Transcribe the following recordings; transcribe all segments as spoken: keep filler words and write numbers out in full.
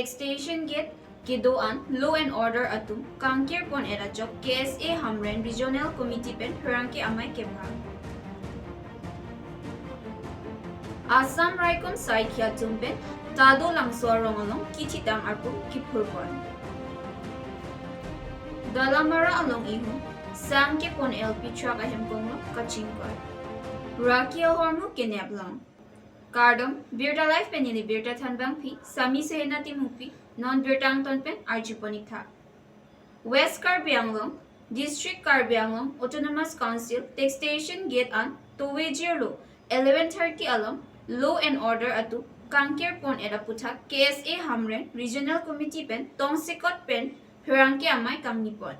Station gate kedo an law and order atum kangkir pon-et ajok K S A Hamren Regional Committee pen pherangke amei kebang. Assam Raikom saikhya atum pen Tado Langso arong along kithitang arpu kiphur pon. Dalamara along ihum sang kepon L P truck ahem konglo kachingkoi. Raki ahormu kenep long. Kardom, Birta Live pen neli Birta Thanbangpi, Sami Sehena Timungpi, non birta angton pen arjupon-ik tha. West Karbi Anglong, District Karbi Anglong Autonomous Council, Taxation Gate an tove jirlo, eleven thirty along, law and order atum kangkir pon-et aputhak K S A Hamren Regional Committee pen tongsekot pen pherangke amei kangni pon.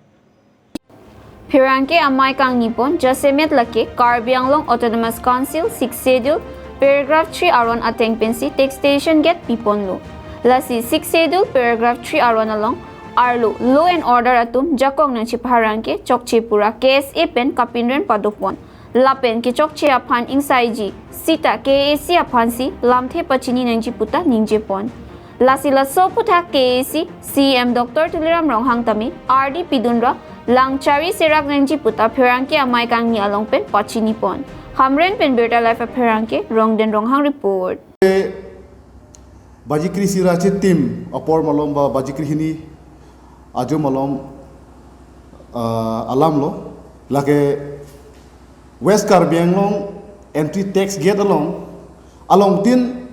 Pherangke amei kangni pon jasemet lake Karbi Anglong Autonomous Council Sixth Schedule paragraph three aron ateng pensi Taxation Gate piponlo. Lasi Sixth Schedule paragraph three aron along arlo law and order atum jakong nangchepharang ke chokche pura K S A pen kapinren padopon. Lapen kechokche aphan ingsaiji sita K A C aphansi lamthe pachini nangji puta ningjepon. Lasi laso aputhak K A C C E M Doctor Tuliram Ronghang tame ardi pidunra langchari serak nangji puta pherangke amei kangni along pen pachinipon. Hamren pen Birta Live apherangke Rongden Ronghang report. Baji kre-isi ra chitim apor malom ba baji kre-hini ajo malom, ah, alamlo. Lake West Karbi Anglong entry tax gate along, along tin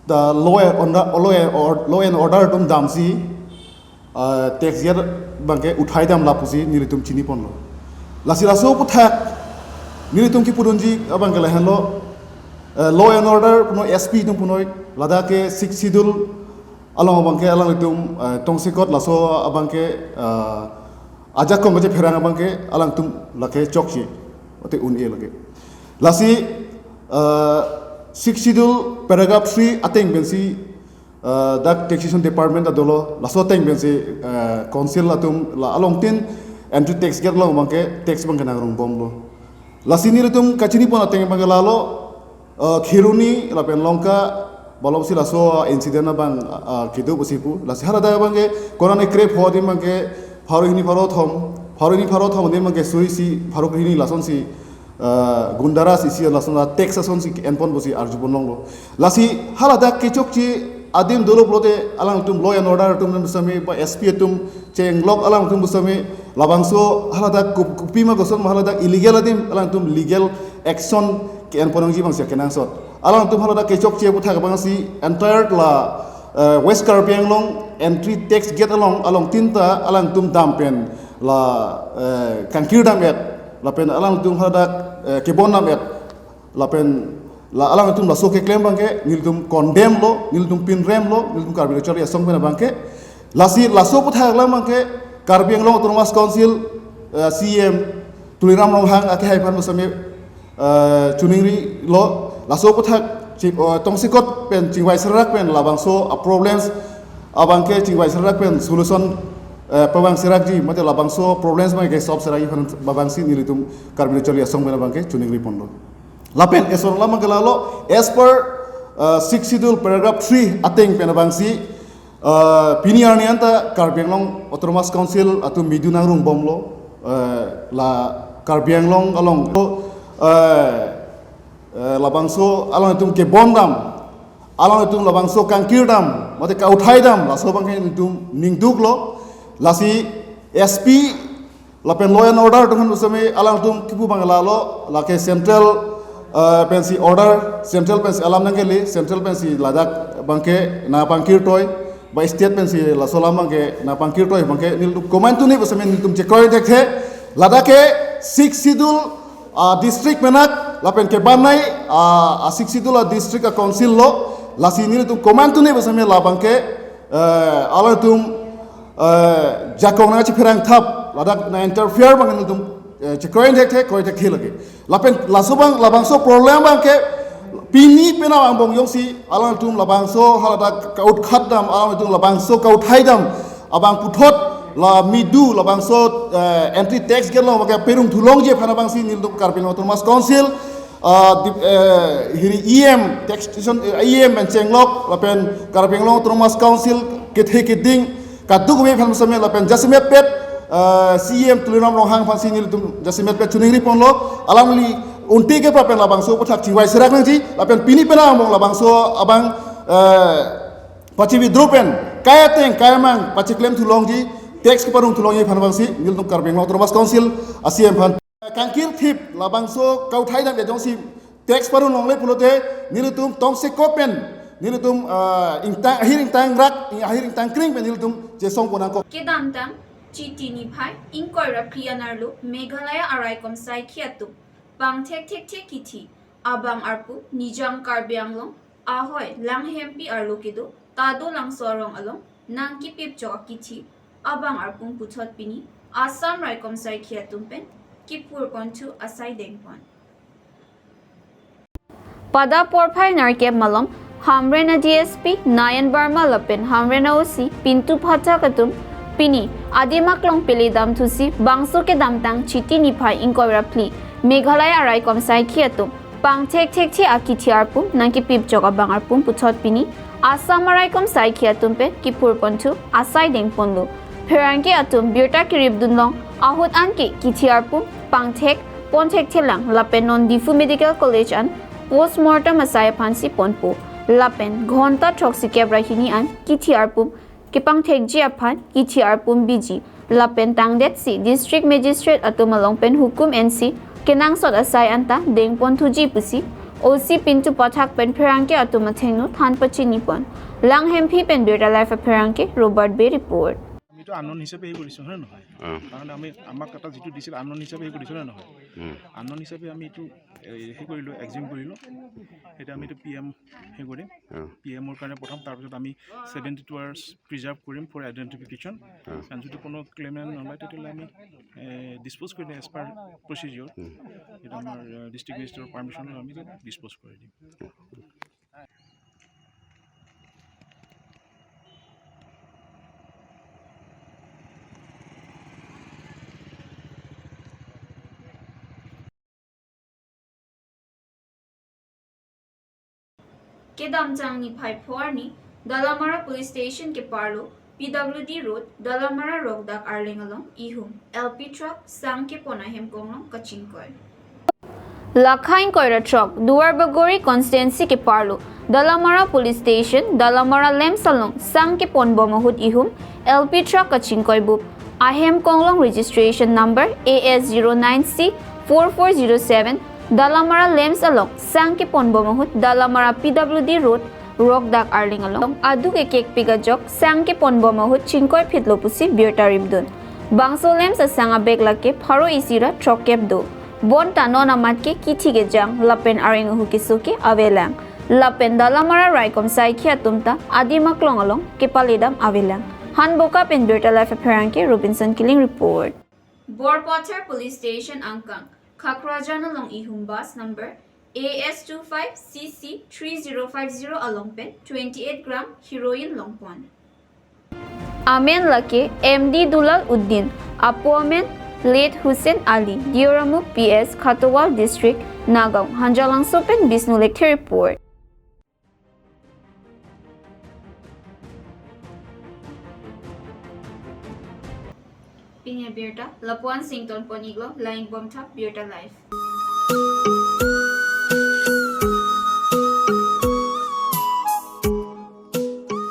the law and order, law and or-, law and order atum damsi, ah, tax gate abangke uthaidam lapusi nelitum chiniponlo. Lasi laso aputhak nelitum kipudunji abangke lahenlo, eh, law and order punoi S P atum punoi ladak ke Sixth Schedule along abangke alanglitum, eh, tongsekot laso abangke, eh, ajakong kachepherang abangke alangtum lake chokche. Ote un-e lake. Lasi, eh, Sixth Schedule paragraph three ateng pensi, eh, dak Taxation Department adolo, laso ateng pensi, eh, council atum la along tin entry tax gate along abangke tax abangke nangrungbomlo. Lasi nelitum kachinipon ateng abangke lalo, eh, Kheroni lapen Lanka malomsi laso incident abang, eh, kedo pusi pu. Lasi haladak abangke konane krepho adim abangke pharo hini pharo thom, pharo hini pharo thom adim abangke surisi pharo hini lasonsi, eh, gunda-rash isi lason tax asonsi enpon pusi arjupon longlo. Lasi haladak kechokche adim dolo pulote alangtum law and order atum pusitame ba S P atum chenglok alangtum pusitame labangso haladak kup-, kopima koson ma haladak illegal adim alangtum legal action ke-enpon nangji abangsi kenangsot. Alangtum haladak kechokche aputhak abangsi entire la, eh, West Karbi Anglong entry tax gate along, along tin ta alangtum dam pen la, eh, kangkir dam-et lapen alangtum haladak, eh, kebon dam-et lapen la alangtum laso keklem abangke nelitum condemn lo, nelitum pinrem lo, nelitum Karbi Lo Charli Asong pen abangke. Lasi laso aputhak alam abangke Karbi Anglong Autonomous Council, eh, C E M Tuliram Ronghang akehai aphan pusitame, eh, chiningrilo, laso aputhak chi-, eh, tongsekot pen chingvai serak pen labangso a problems abangke chingvai serak pen solution, eh, pavang serakji mate labangso problems abangke solve serakji aphan abangsi nelitum Karbi Lo Charli Asong pen abangke chiningriponlo. Lapen eson alam abangke lalo, as per, uh, Sixth Schedule paragraph three ateng pen abangsi, uh, pini arni anta Karbi Anglong Autonomous Council atum midu nangrungbomlo, uh, la Karbi Anglong along, uh, uh, labangso alangtum kebon dam, alangtum labangso kangkir dam, mate kauthai dam, laso abangke nelitum ningduklo, lasi S P lapen law and order atum aphan pusitame alangtum kipu abang lalo, lake central, eh, pensi order, central pensi alam nangkele, central pensi ladak abangke nangpangkirtoi, ba state pensi laso alam abangke nangpangkirtoi abangke nelitum komantu ni pusitame nelitum chekroi thekthe, ladak ke Sixth Schedule, ah, district menak, lapen kebanai, ah, ah, Sixth Schedule, ah, district, ah, council lo, lasi nelitum komantu ni pusitame labangke, eh, alangtum, eh, jakong nangchepherang thap, ladak nang-interfere abang nelitum, eh, chekroi thekthe, kroi thekthe lake. Lapen laso abang, labangso problem abangke, pini penap angbong jongsi, alangtum labangso haladak kautkhat dam, alangtum labangso kauthai dam, abang puthot la midu labangso, eh, entry tax gate along abangke perung thulongji aphan abangsi nelitum Karbi Anglong Autonomous Council, Ah, di, eh, hiri E M, taxation, eh, E M pen chenglok, lapen Karbi Anglong Autonomous Council kethe keding, kadokave aphan sitame lapen jasemet pet, eh, C E M Tuliram Ronghang aphansi nelitum jasemet pet choningri ponlo, alamli unti ke prapen labangso aphuthak chingvai serak nangji, lapen pini penang abang labangso abang, eh, pachi withdraw pen, kai ateng, kai amang, pachiklem thu longji, tax keparong thu longji aphan abangsi, nelitum Karbi Anglong Autonomous Council, a C E M aphan. Kangkir thip labangso kauthai dam jongsi tax parong longle pulote nelitum tongsekot pen nelitum, ah, ingtang ahir ingtang rak ahir ingtang kring pen nelitum chesong pon nangkok. Kedamtang Chiti niphai ingkoi ra phli an arlo Meghalaya araikom saikhi atum pangthek thekthe kithi abang arpu Nijang Karbi Anglong ahoi Langhempi arlo kedo Tadolangso arong along nangkipip chok akithi abang arpum puthot pini Assam raikom saikhi atum pen kiphur ponthu asai dengpon. Pada porphai nerkep malom Hamren a D S P Nayan Verma lapen Hamren a O C Pintu Phathak atum pini adim aklong pele dam thusi bangso kedamtang Chiti niphai ingkoi ra phli Meghalaya araikom saikhi atum pangthek thekthe akithi arpum nangkipip chok abang arpum puthot pini Assam araikom saikhi atum pen kiphur ponthu asai dengponlo. Pherangke atum birta kirip dunlong ahut anke kithi arpum pangthek pon thekthelang lapen non Diphu Medical College an postmortem asai aphansi ponpo. Lapen ghonta throksi kep ra hini an kithi arpum kepangthekji aphan kithi arpum biji. Lapen tangdetsi District Magistrate atum along pen hukum ensi kenangsot asai anta dengpon thuji pusi O C Pintu Phathak pen pherangke atum athengno than pachini pon. Langhempi pen Birta Live apherangke Robert Bey report. আমিতো আননন হিচাপে হেৰি কৰিছোঁ, হয় নে নহয়? অ। কাৰণ আমি, আমাক এটা যিটো দিছিল আননন হিচাপে হেৰি কৰিছোঁ, হয় নে নহয়? উম। আননন হিচাপে আমি এইটো, এ, হেৰি কৰিলোঁ, এক্সিউম কৰিলোঁ। এতিয়া আমি এইটো পি এম হেৰি কৰিম। অ। পি এমৰ কাৰণে পঠাম, তাৰপিছত আমি ছেভেণ্টি টু আৱাৰ্ছ প্ৰিজাৰ্ভ কৰিম ফৰ আইডেণ্টিফিকেশ্যন। অ। কাৰণ যদি কোনো ক্লেইমে নলয়, তেতিয়াহ'লে আমি, এ, ডিছপ'জ কৰি দিম এজ পাৰ প্ৰচিডিঅ'ৰ। উম। এইটো আমাৰ, এ, ডিষ্ট্ৰিক্ট মেজিষ্ট্ৰেটৰ পাৰ্মিশ্যন লৈ আমি ডিছপ'জ কৰি দিম। Kedamtang niphai pho arni Dalamara Police Station keparlo P W D Road, Dalamara Rokdak Arleng along ihum L P truck sang kepon ahem konglong kachingkoi. Lakha ingkoi ra throk Duar Bagori constituency keparlo Dalamara Police Station, Dalamara LAMPS along sang kepon bom ahut ihum L P truck kachingkoi bup. Ahem konglong registration number A S zero nine C four four zero seven, Dalamara LAMPS along sang kepon bom ahut Dalamara P W D Road, Rokdak Arleng along aduk ekek pik ajok sang kepon bom ahut chingkoi phitlo pusi birta ripdun. Bangso LAMPS asang abag lake pharo isi ra throkkep do. Bonta non amat ke kithi kejang lapen areng ahu keso ke avelang. Lapen Dalamara raikom saikhi atum ta adim aklong along kepaledam avelang. Hanboka pen Birta Live apherangke Robinson Killing report. Borpathar Police Station angkang Khakrajan along ihum bus number A S two five C C three zero five zero along pen twenty-eight gram heroin longpon. Amen lake M D Dulal Uddin, apo amen late Hussain Ali, Dioramu P S, Khatowal District, Nagaon. Hanjalangso pen Bishnu Lekthe report. Pini abirta lapu-an sington pon-iklo, lang-ik bomthap Birta Live.